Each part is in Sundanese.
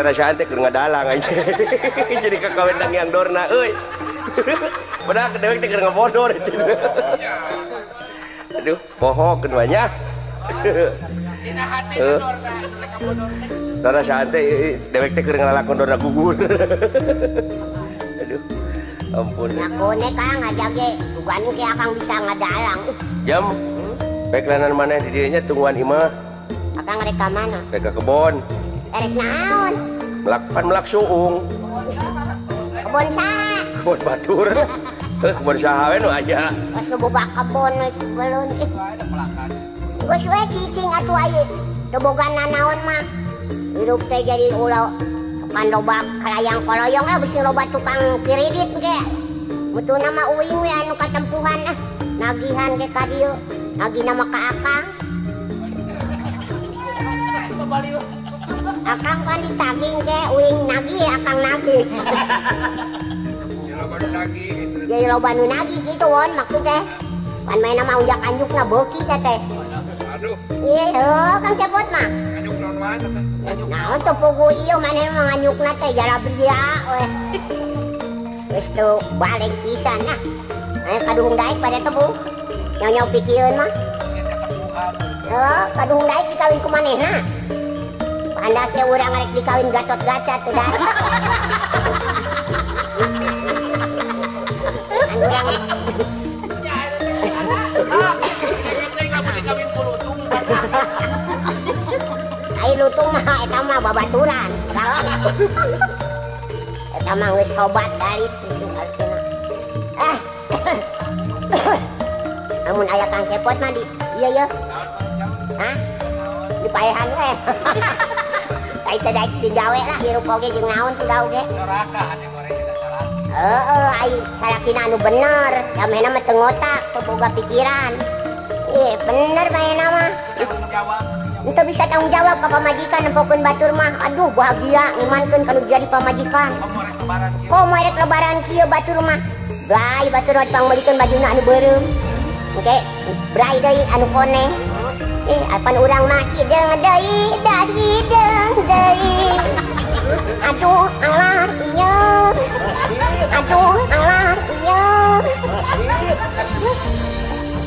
rarasaan teh keur ngadalang aja. Jadi kakawin yang dorna euy. Padahal dewek teh keur ngabodor itu. Aduh, poho keun banyak. Dina hate dorna ngabodor teh. Rarasaan teh dewek teh keur ngalakon dorna gugur. Aduh. Ampun. Ngakone Kang ngajage, sugan ke akang bisa ngadalang. Jam. Baik lanan maneh di dieu nya tungguan imah. Akang rek ka mana? Rek ka kebon. Erek naon? Melak pan melak suung. Kebon saha? Kebon batur. Heuh kebon saha we nu aya. Geus nu boga kebon geus belun. Geus we cicing atuh aya. Teu boga nanaon mah. Hirup teh jadi ulah pan loba kalayang koloyong lah bisi loba tukang kredit ge. Mutuna mah uing we anu katempuhan ah. Nagihan ge ka dieu. Nagihna mah ka akang. Akang kan ditagih ke uing nagih akang nagih. Jadi loba nu nagih gitu won maksud teh. Pan maena mah unjak anjukna beuki teh teh. Aduh. Ieu heuh Kang Cepot mah. Anjuk naon wae teh. Naon teu pugu ieu maneh mah nganjukna teh jalabria we. Geus teu balik pisan nah. Aya kaduhung daek pada teh bu. Nyaw-nyaw pikieun mah. Heuh kaduhung daek dikawin ku manehna. Pandas teh urang rek dikawin Gatot-Gaca teh da. Anu urang ai lutung mah eta mah babaturan. Eta mah geus sobat dari kitu artina. Ah. Amun aya Kang Cepot mah di ieu ye. Hah? Di paehan we. Ai teh daek digawe lah hirup oge jeung naon teu gawe ge. Neraka ane goreng kita salah. Heeh, ai salakina anu bener, damehna mah teu ngotak, teu boga pikiran. Ih, bener manehna mah. Tanggung jawab. Enteu bisa tanggung jawab ka pamajikan nempokeun batur mah. Aduh, bahagia ngimankeun kanu jadi pamajikan. Komo rek lebaran kieu batur mah. Brai batur mah dipangmeulikeun bajuna anu beureum. Engke brai deui anu koneng. Ih, apan urang mah hideung deui, da hideung deui. Aduh, alah ieu. Aduh, alah ieu.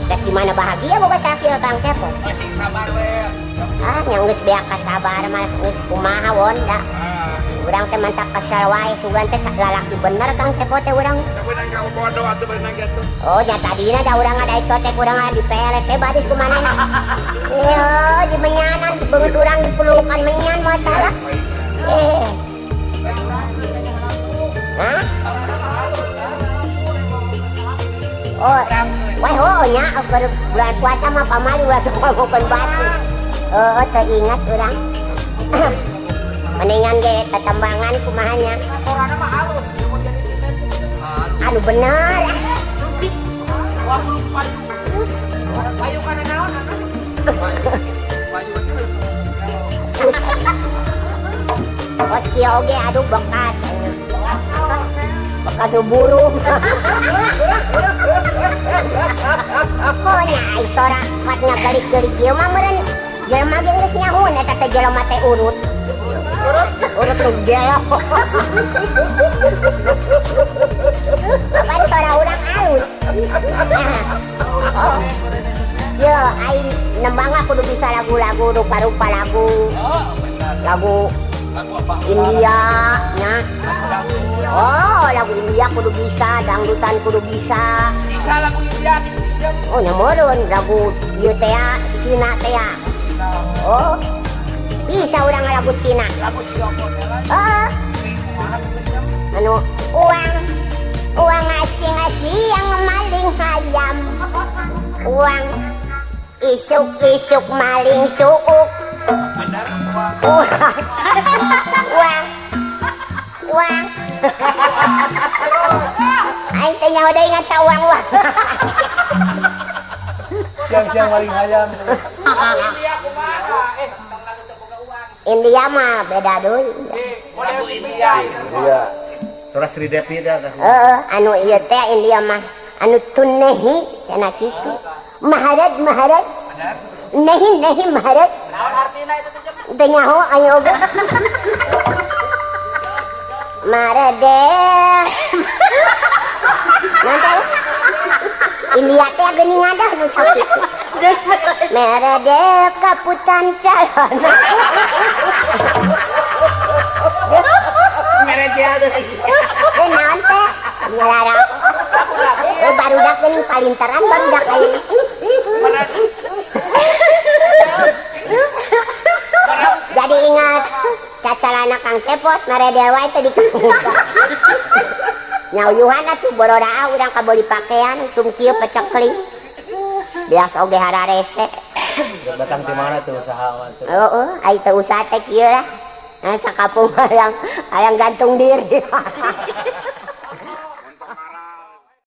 Rek di mana bahagia boga salaki Kang Cepot. Masih sabar we. Ah, nya geus beak sabar mah geus kumaha won da. Urang teh mantak kesel wae sugan teh lalaki bener Kang Cepot teh urang. Beunang ka bodo atuh beunang kitu. Oh, nya tadina da urang ada isotek urang di pelet teh badis kumanehna. Ieu di menyanan beungeut urang dipelukan menyan masalah. Eh. Hah? Oh, wah oh nya baru bulan puasa mah pamali ulah sok ngomongkeun batu. Heeh, teu ingat urang. Mendingan ge tetembangan kumaha nya. Sorana mah halus, ieu mun jadi sinden. Anu bener. Wah, payu. Payu kana naon anu? Payu. Kos kieu oge aduh bekas. Bekas burung. Pokoknya ai sora kuat ngagelik-gelik ieu mah meureun jelema ge geus nyahoun eta teh jelema teh urut. Urut nu gelo. Apaan sora urang alus. Oh. Yo ai nembang kudu bisa lagu-lagu rupa-rupa lagu. Lagu India nya. Oh, lagu India kudu bisa, dangdutan kudu bisa. Bisa lagu India gitu. Oh, nya meureun lagu ieu teh Cina teh. Oh. Bisa urang lagu Cina. Lagu Singapura teh lah. Heeh. Anu uang uang asing-asing yang maling hayam. Uang isuk-isuk maling suuk. Benar. Uang. Uang. Uang. Aing teh nyaho deui ingat sa uang-uang. Siang-siang maling hayam. India kumaha? Tong lagu teu boga uang. India mah beda deui. Lagu India. Iya. Sora Sri Devi teh. Heeh, anu ieu teh India mah anu tunehi cenah kitu. Maharaj maharaj. Nehi nehi maharaj. Naon artina itu teh? Teu nyaho aing oge. Maredel. Nanti India teh geuning ada nu sakit. Meredel kaputan calon. Meredel. Eh naon teh? Ngalara. Eh barudak geuning palintaran barudak ayeuna. Jadi ingat kacalana Kang Cepot meredel wae teh dikabuka. Nyauyuhan atuh bororaa urang kabeli pakaian usum kieu pecekling. Biasa oge hararese. Datang di mana tuh usaha mah tuh? Heeh, ai teu usaha teh kieu lah. Nah, sakapung hayang gantung diri.